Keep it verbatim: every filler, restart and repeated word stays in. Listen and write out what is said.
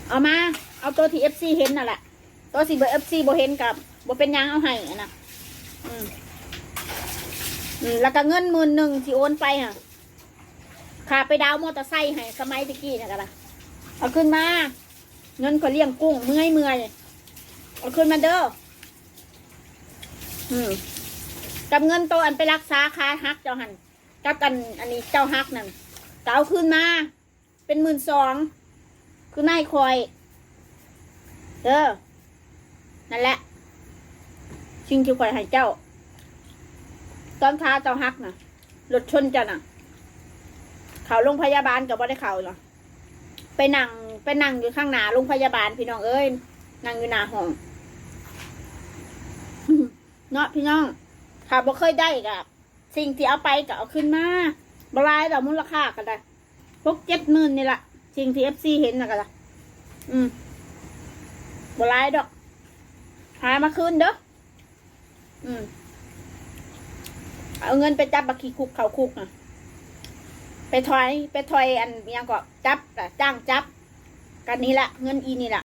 เอามา เอาตัวที่เอฟซีเห็นนั่นแหละ ตัวสิบ่เอฟซีบ่เห็นกับบ่เป็นหยัง เอาให้อะนะ อืม อืม แล้วก็เงินหมื่นหนึ่งที่โอนไปฮะ ค่าไปดาวน์มอเตอร์ไซค์ให้สมัยตะกี้นะก็ละ เอาขึ้นมา เงินก็เลี้ยงกุ้งเมื่อยเมื่อย เอาขึ้นมาเด้อ อืม กับเงินโตอันไปรักษาขาหักเจ้าหัน กับอัน อันนี้เจ้าหักนั่น ก็เอาคืนมา เป็นหมื่นสอง คืนมาให้ข่อย เออ นั่นแหละ สิ่งที่ข่อยให้เจ้า ตอนขาเจ้าหักน่ะ รถชนเจ้าน่ะ เข้าโรงพยาบาลก็บ่ได้เข้าหรอก ไปนั่ง ไปนั่งอยู่ข้างหน้าโรงพยาบาลพี่น้องเอ้ย นั่งอยู่หน้าห้อง เนาะพี่น้อง ถ้าบ่เคยได้ก็ สิ่งที่เอาไปก็เอาขึ้นมา บ่หลายดอก มูลค่าก็ได้ หกเจ็ดหมื่นนี่ละ สิ่งที่เอฟซีเห็นน่ะก็ได้ อืม บ่หลายดอก หามาคืนเด้อ อืม เอาเงินไปจับบักขี้คุกเข้าคุกน่ะ ไปถอย ไปถอยอันหยังก็จับน่ะ จ้างจับ กันนี่ละ เงินอีนี่ละ